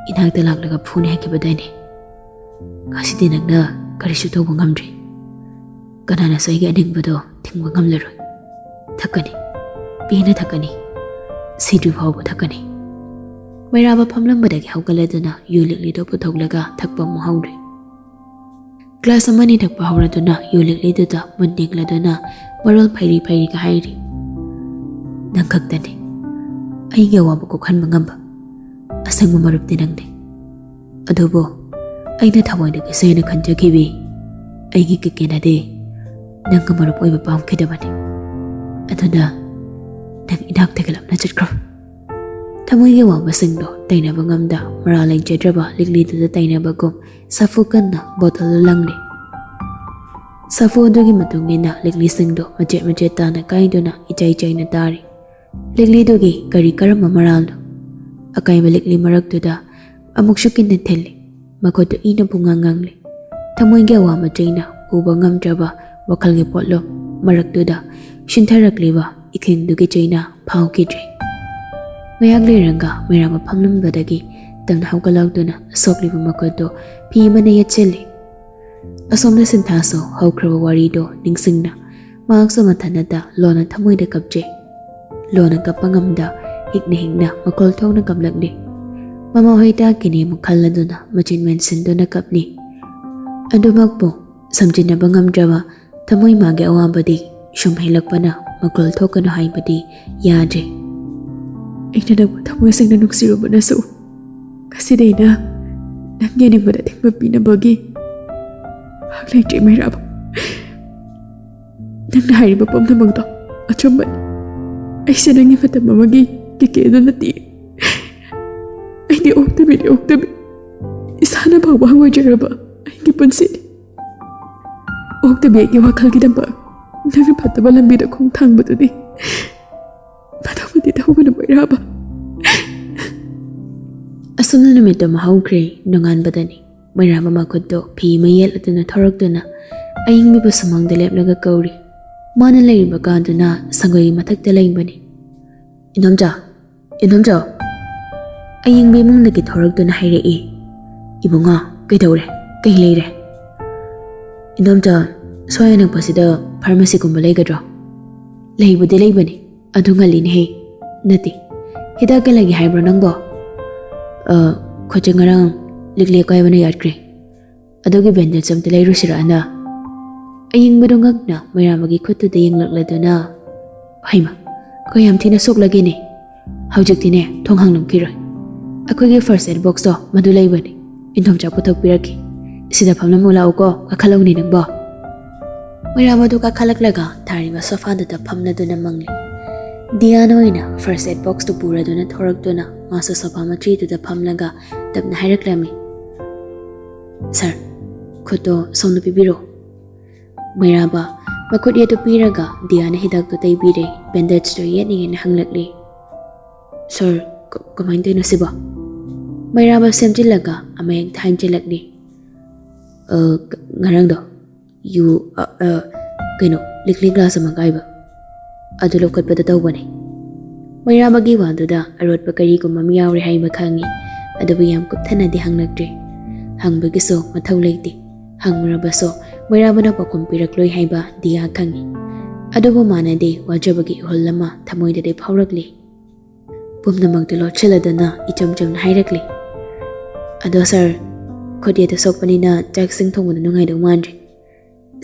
ꯏꯅꯥꯛꯇ ꯂꯥꯛꯂꯒ ꯐꯨꯅꯤ ꯍꯥꯏꯈꯤꯕꯗꯥꯏꯅꯦ? ꯉꯁꯤꯗꯤ ꯅꯪꯅ ꯀꯔꯤꯁꯨ ꯇꯧꯕ ꯉꯝꯗ꯭ꯔꯦ꯫ ꯀꯅꯥꯅꯁꯨ ꯑꯩꯒꯤ ꯑꯅꯤꯡꯕꯗꯣ ꯊꯤꯡꯕ ꯉꯝꯂꯔꯣꯏ꯫ ꯊꯛꯀꯅꯤ, ꯄꯦꯟꯅ ꯊꯛꯀꯅꯤ, ꯁꯤꯗ꯭ꯔꯤ ꯐꯥꯎꯕ ꯊꯛꯀꯅꯤ꯫ ꯃꯩꯔꯥꯕ ꯐꯝꯂꯝꯕꯗꯒꯤ ꯍꯧꯒꯠꯂꯗꯨꯅ ꯌꯨ ꯂꯤꯛꯂꯤꯗꯨ ꯄꯨꯊꯣꯛꯂꯒ ꯊꯛꯄ ꯑꯃꯨꯛ ꯍꯧꯔꯦ꯫ ꯒ꯭ꯂꯥꯁ ꯑꯃꯅꯤ ꯊꯛꯄ ꯍꯧꯔꯗꯨꯅ ꯌꯨ ꯂꯤꯛꯂꯤꯗꯨꯗ ꯃꯨꯟ ꯌꯦꯡꯂꯗꯨꯅ ꯃꯔꯣꯜ ꯐꯩꯔꯤ ꯐꯩꯔꯤꯒ ꯍꯥꯏꯔꯤ, "ꯅꯪ ꯈꯛꯇꯅꯤ ꯑꯩꯒꯤ ꯑꯋꯥꯕ ꯀꯣꯛꯍꯟꯕ ꯉꯝꯕ꯫ ꯑꯁꯦꯡꯕ ꯃꯔꯨꯞꯇꯤ ꯅꯪꯅꯤ꯫ ꯑꯗꯨꯕꯨ ꯑꯩꯅ ꯊꯃꯣꯏꯗꯒꯤ ꯁꯦꯡꯅ ꯈꯟꯖꯈꯤꯕꯤ ꯑꯩꯒꯤ ꯀꯦꯀꯦꯅꯗꯤ ꯅꯪꯒ ꯃꯔꯨꯞ ꯑꯣꯏꯕ ꯄꯥꯝꯈꯤꯗꯕꯅꯤ꯫ ꯑꯗꯨꯅ ꯅꯪ ꯏꯅꯥꯛꯇꯒꯤ ꯂꯥꯞꯅ ꯆꯠꯈ꯭ꯔꯣ꯫" ꯊꯃꯣꯏꯒꯤ ꯑꯋꯥꯕꯁꯤꯡꯗꯣ ꯇꯩꯅꯕ ꯉꯝꯗ ꯃꯔꯥ ꯂꯩꯖꯗ꯭ꯔꯕ ꯂꯤꯛꯂꯤꯗꯨꯗ ꯇꯩꯅꯕꯒꯨꯝ ꯁꯥꯐꯨ ꯀꯟꯅ ꯕꯣꯇꯜꯗ ꯂꯪꯂꯦ꯫ ꯁꯥꯐꯨ ꯑꯗꯨꯒꯤ ꯃꯇꯨꯡ ꯏꯟꯅ ꯂꯤꯛꯂꯤꯁꯤꯡꯗꯣ ꯃꯆꯦꯠ ꯃꯆꯦꯠ ꯇꯥꯅ ꯀꯥꯏꯗꯨꯅ ꯏꯆꯥꯏ ꯆꯥꯏꯅ ꯇꯥꯔꯤ꯫ ꯂꯤꯛꯂꯤꯗꯨꯒꯤ ꯀꯔꯤ ꯀꯔꯝꯕ ꯃꯔꯥꯜꯅꯣ? ꯑꯀꯥꯏꯕ ꯂꯤꯛꯂꯤ ꯃꯔꯛꯇꯨꯗ ꯑꯃꯨꯛꯁꯨ ꯀꯤꯟꯅ ꯊꯤꯜꯂꯤ꯫ ꯃꯈꯨꯠꯇꯨ ꯏꯅ ꯄꯨꯡꯉꯥꯡ ꯉꯥꯡꯂꯤ꯫ ꯊꯃꯣꯏꯒꯤ ꯑꯋꯥꯕ ꯆꯩꯅ ꯎꯕ ꯉꯝꯗ꯭ꯔꯕ ꯋꯥꯈꯜꯒꯤ ꯄꯣꯠꯂꯨꯝ ꯃꯔꯛꯇꯨꯗ ꯁꯤꯟꯊꯔꯛꯂꯤꯕ ꯏꯈꯤꯡꯗꯨꯒꯤ ꯆꯩꯅ ꯐꯥꯎꯈꯤꯗ꯭ꯔꯦ꯫ ꯉꯥꯏꯍꯥꯛ ꯂꯩꯔꯒ ꯃꯩꯔꯥꯕ ꯐꯝꯂꯝꯕꯗꯒꯤ ꯇꯞꯅ ꯍꯧꯒꯠꯂꯛꯇꯨꯅ ꯁꯣꯛꯂꯤꯕ ꯃꯈꯨꯠꯇꯨ ꯐꯤ ꯑꯃꯅ ꯌꯦꯠꯁꯤꯜꯂꯤ꯫ ꯑꯁꯣꯝꯗ ꯁꯤꯟꯊꯥꯁꯨ ꯍꯧꯈ꯭ꯔꯕ ꯋꯥꯔꯤꯗꯣ ꯅꯤꯡꯁꯤꯡꯅ ꯃꯍꯥꯛꯁꯨ ꯃꯊꯟꯇ ꯂꯣꯟꯅ ꯊꯃꯣꯏꯗ ꯀꯞꯆꯩ꯫ ꯂꯣꯟꯅ ꯀꯞꯄ ꯉꯝꯗ ꯍꯤꯛꯅ ꯍꯤꯛꯅ ꯃꯈꯣꯜ ꯊꯣꯛꯅ ꯀꯞꯂꯛꯂꯤ꯫ ꯃꯃꯥ ꯍꯣꯏ ꯇꯥꯈꯤꯅꯤ ꯑꯃꯨꯛ ꯈꯜꯂꯗꯨꯅ ꯃꯆꯤꯟ ꯃꯦꯟꯁꯤꯟꯗꯨꯅ ꯀꯞꯂꯤ꯫ ꯑꯗꯨꯃꯛꯄꯨ ꯁꯝꯖꯤꯟꯅꯕ ꯉꯝꯗ꯭ꯔꯕ ꯊꯃꯣꯏ ꯃꯥꯒꯤ ꯑꯋꯥꯕꯗꯤ ꯁꯨꯝ ꯍꯦꯜꯂꯛꯄꯅ ꯃꯈꯣꯜ ꯊꯣꯛꯀꯅꯨ ꯍꯥꯏꯕꯗꯤ ꯌꯥꯗ꯭ꯔꯦ꯫ ꯑꯩꯅ ꯅꯪꯕꯨ ꯊꯃꯣꯏ ꯁꯦꯡꯅ ꯅꯨꯡꯁꯤꯔꯨꯕꯅꯁꯨ ꯉꯁꯤꯗꯤ ꯑꯩꯅ ꯅꯪꯒꯤ ꯑꯅꯤꯡꯕꯗ ꯑꯊꯤꯡꯕ ꯄꯤꯅꯕꯒꯤ ꯍꯛ ꯂꯩꯇ꯭ꯔꯦ, ꯃꯩꯔꯥꯕ꯫ ꯅꯪꯅ ꯍꯥꯏꯔꯤꯕ ꯄꯨꯝꯅꯃꯛꯇꯣ ꯑꯆꯨꯝꯕꯅꯤ꯫ ꯑꯩꯁꯦ ꯅꯪꯒꯤ ꯃꯇꯝ ꯑꯃꯒꯤ ꯀꯦꯀꯦꯗꯨ ꯅꯠꯇꯦ꯫ ꯑꯩꯗꯤ ꯑꯣꯛꯇꯕꯤꯅꯤ, ꯑꯣꯛꯇꯕꯤ꯫ ꯏꯁꯥꯅ ꯐꯥꯎꯕ ꯍꯪꯒꯣꯏꯖꯔꯕ ꯑꯩꯒꯤ ꯄꯨꯟꯁꯤꯅꯤ꯫ ꯑꯣꯛꯇꯕꯤ ꯑꯩꯒꯤ ꯋꯥꯈꯜꯒꯤꯗꯃꯛ ꯅꯪꯅ ꯐꯠꯇꯕ ꯂꯝꯕꯤꯗ ꯈꯣꯡ ꯊꯥꯡꯕꯗꯨꯗꯤ ꯃꯊꯪꯗꯤ ꯇꯧꯒꯅꯨ, ꯃꯩꯔꯥꯕ꯫ ꯑꯁꯨꯝꯅ ꯅꯨꯃꯤꯠꯇꯨ ꯑꯃ ꯍꯧꯈ꯭ꯔꯦ꯫ ꯅꯣꯡꯉꯥꯟꯕꯗꯅꯤ ꯃꯩꯔꯥꯕ ꯃꯈꯨꯠꯇꯨ ꯐꯤ ꯑꯃ ꯌꯦꯠꯂꯗꯨꯅ ꯊꯣꯔꯛꯇꯨꯅ ꯑꯌꯤꯡꯕꯤꯕꯨ ꯁꯨꯃꯥꯡꯗ ꯂꯦꯞꯂꯒ ꯀꯧꯔꯤ꯫ ꯃꯥꯅ ꯂꯩꯔꯤꯕ ꯀꯥꯗꯨꯅ ꯁꯪꯒꯣꯏꯒꯤ ꯃꯊꯛꯇ ꯂꯩꯕꯅꯤ꯫ "ꯏꯟꯗꯣꯝꯆꯥ, ꯏꯟꯗꯣꯝꯆꯥ!" ꯑꯌꯤꯡꯕꯤ ꯏꯃꯨꯡꯗꯒꯤ ꯊꯣꯔꯛꯇꯨꯅ ꯍꯥꯏꯔꯛꯏ꯫ "ꯏꯕꯨꯡꯉꯣ, ꯀꯩꯗꯧꯔꯦ? ꯀꯩ ꯂꯩꯔꯦ?" "ꯏꯟꯗꯣꯝꯆꯥ, ꯁ꯭ꯋꯥꯏ ꯑꯅꯛꯄꯁꯤꯗ ꯐꯥꯔꯃꯥꯁꯤꯒꯨꯝꯕ ꯂꯩꯒꯗ꯭ꯔꯣ?" "ꯂꯩꯕꯨꯗꯤ ꯂꯩꯕꯅꯤ, ꯑꯗꯨ ꯉꯜꯂꯤꯅꯦꯍꯦ꯫ ꯅꯠꯇꯦ, ꯍꯤꯗꯥꯛ ꯀꯩ ꯂꯩꯒꯦ ꯍꯥꯏꯕ꯭ꯔꯣ ꯅꯪꯕꯣ?" "ꯑ, ꯈꯨꯠꯁꯦ ꯉꯔꯥꯡ ꯂꯤꯛꯂꯤ ꯑꯀꯥꯏꯕꯅ ꯌꯥꯠꯈ꯭ꯔꯦ꯫ ꯑꯗꯨꯒꯤ ꯕꯦꯟꯗꯦꯖ ꯑꯝꯇ ꯂꯩꯔꯨꯁꯤꯔꯥꯅ?" ꯑꯌꯤꯡꯕꯗꯣ ꯉꯛꯅ ꯃꯩꯔꯥꯕꯒꯤ ꯈꯨꯠꯇꯨꯗ ꯌꯦꯡꯂꯛꯂꯗꯨꯅ, "ꯍꯩꯃꯥ, ꯀꯌꯥꯝ ꯊꯤꯅ ꯁꯣꯛꯂꯒꯦꯅꯦ?" "ꯍꯧꯖꯤꯛꯇꯤꯅꯦ, ꯊꯣꯡ ꯍꯥꯡꯂꯝꯈꯤꯔꯣꯏ꯫ ꯑꯩꯈꯣꯏꯒꯤ ꯐꯥꯔꯁ ꯑꯦꯗ ꯕꯣꯛꯁꯇꯣ ꯃꯗꯨ ꯂꯩꯕꯅꯤ꯫ ꯏꯟꯗꯣꯝꯆꯥ ꯄꯨꯊꯣꯛꯄꯤꯔꯛꯀꯦ꯫ ꯁꯤꯗ ꯐꯝꯂꯝꯃꯨ ꯂꯥꯛꯎꯀꯣ, ꯀꯥꯈꯠꯂꯧꯅꯦ ꯅꯪꯕꯣ꯫" ꯃꯩꯔꯥꯕꯗꯨ ꯀꯥꯈꯠꯂꯛꯂꯒ ꯊꯥꯔꯤꯕ ꯁꯣꯐꯥꯗꯨꯗ ꯐꯝꯂꯗꯨꯅ ꯃꯪꯂꯤ꯫ ꯗꯤꯌꯥꯅ ꯑꯣꯏꯅ ꯐꯥꯔꯁ ꯑꯦꯗ ꯕꯣꯛꯁꯇꯨ ꯄꯨꯔꯗꯨꯅ ꯊꯣꯔꯛꯇꯨꯅ ꯃꯥꯁꯨ ꯁꯣꯐꯥ ꯃꯆꯤꯗꯨꯗ ꯐꯝꯂꯒ ꯇꯞꯅ ꯍꯥꯏꯔꯛꯂꯝꯃꯤ, "ꯁꯥꯔ, ꯈꯨꯠꯇꯣ ꯁꯣꯝꯗ ꯄꯤꯕꯤꯔꯣ꯫" ꯃꯩꯔꯥꯕ ꯃꯈꯨꯠ ꯌꯦꯠꯇꯨ ꯄꯤꯔꯒ ꯗꯤꯌꯥꯅ ꯍꯤꯗꯥꯛꯇꯨ ꯇꯩꯕꯤꯔꯦ, ꯕꯦꯟꯗꯦꯖꯇꯨ ꯌꯦꯠꯅ ꯌꯦꯠꯅ ꯍꯪꯂꯛꯂꯤ꯫ "ꯁꯥꯔ, ꯀ-, ꯀꯃꯥꯏꯅ ꯇꯧꯔꯤꯅꯣ ꯁꯤꯕꯣ?" ꯃꯩꯔꯥꯕ ꯁꯦꯝꯖꯤꯜꯂꯒ ꯑꯃꯌꯦꯛꯇ ꯍꯥꯏꯖꯤꯜꯂꯛꯂꯤ꯫ "ꯑ, ꯉ-, ꯉꯔꯥꯡꯗꯣ ꯌꯨ, ꯑ, ꯑ, ꯀꯩꯅꯣ, ꯂꯤꯛꯂꯤ ꯒ꯭ꯂꯥꯁ ꯑꯃ ꯀꯥꯏꯕ, ꯑꯗꯨ ꯂꯧꯈꯠꯄꯗ ꯇꯧꯕꯅꯦ꯫" ꯃꯩꯔꯥꯕꯒꯤ ꯋꯥꯗꯨꯗ ꯑꯔꯣꯠꯄ ꯀꯔꯤꯒꯨꯝꯕ ꯑꯃ ꯌꯥꯎꯔꯦ ꯍꯥꯏꯕ ꯈꯪꯉꯤ, ꯑꯗꯨꯕꯨ ꯌꯥꯝ ꯀꯨꯞꯊꯅꯗꯤ ꯍꯪꯂꯛꯇ꯭ꯔꯦ꯫ ꯍꯪꯕꯒꯤꯁꯨ ꯃꯊꯧ ꯂꯩꯇꯦ꯫ ꯍꯪꯉꯨꯔꯕꯁꯨ ꯃꯩꯔꯥꯕꯅ ꯄꯥꯎꯈꯨꯝ ꯄꯤꯔꯛꯂꯣꯏ ꯍꯥꯏꯕ ꯗꯤꯌꯥ ꯈꯪꯉꯤ꯫ ꯑꯗꯨꯕꯨ ꯃꯥꯅꯗꯤ ꯋꯥꯖꯕꯒꯤ ꯏꯍꯨꯜ ꯑꯃ ꯊꯃꯣꯏꯗꯗꯤ ꯐꯥꯎꯔꯛꯂꯤ꯫ ꯄꯨꯝꯅꯃꯛꯇꯨ ꯂꯣꯠꯁꯤꯜꯂꯗꯨꯅ ꯏꯆꯝ ꯆꯝꯅ ꯍꯥꯏꯔꯛꯂꯤ, "ꯑꯗꯣ ꯁꯥꯔ, ꯈꯨꯠ ꯌꯦꯠꯇ ꯁꯣꯛꯄꯅꯤꯅ ꯆꯥꯛ ꯏꯁꯤꯡ ꯊꯣꯡꯕꯗ ꯅꯨꯡꯉꯥꯏꯗꯧ ꯃꯥꯟꯗ꯭ꯔꯦ꯫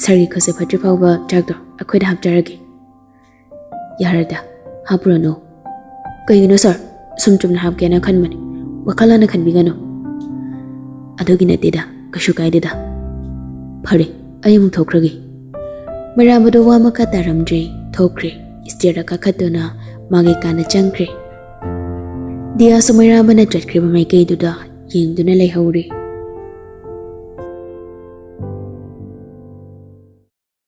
ꯁꯥꯔꯒꯤ ꯈꯨꯠꯁꯦ ꯐꯠꯇ꯭ꯔꯤ ꯐꯥꯎꯕ ꯆꯥꯛꯇꯣ ꯑꯩꯈꯣꯏꯗ ꯍꯥꯞꯆꯔꯒꯦ꯫" "ꯌꯥꯔꯦꯗ, ꯍꯥꯞꯄꯨꯔꯅꯨ꯫" "ꯀꯩꯒꯤꯅꯣ ꯁꯥꯔ? ꯁꯨꯝ ꯆꯨꯝꯅ ꯍꯥꯞꯀꯦꯅ ꯈꯟꯕꯅꯤ꯫ "ꯋꯥꯈꯜ ꯍꯥꯟꯅ ꯈꯟꯕꯤꯒꯅꯨ꯫ ꯑꯗꯨꯒꯤ ꯅꯠꯇꯦꯗ, ꯀꯩꯁꯨ ꯀꯥꯏꯗꯦꯗ꯫ ꯐꯔꯦ, ꯑꯩ ꯑꯃꯨꯛ ꯊꯣꯛꯈ꯭ꯔꯒꯦ꯫" ꯃꯩꯔꯥꯕꯗꯣ ꯋꯥ ꯃꯈꯥ ꯇꯥꯔꯝꯗ꯭ꯔꯦ, ꯊꯣꯛꯈ꯭ꯔꯦ꯫ ꯁ꯭ꯇꯦꯌꯔꯗ ꯀꯥꯈꯠꯇꯨꯅ ꯃꯥꯒꯤ ꯀꯥꯗ ꯆꯪꯈ꯭ꯔꯦ꯫ ꯗꯤꯌꯥꯁꯨ ꯃꯩꯔꯥꯕꯅ ꯆꯠꯈ꯭ꯔꯤꯕ ꯃꯥꯏꯀꯩꯗꯨꯗ ꯌꯦꯡꯗꯨꯅ ꯂꯩꯍꯧꯔꯦ꯫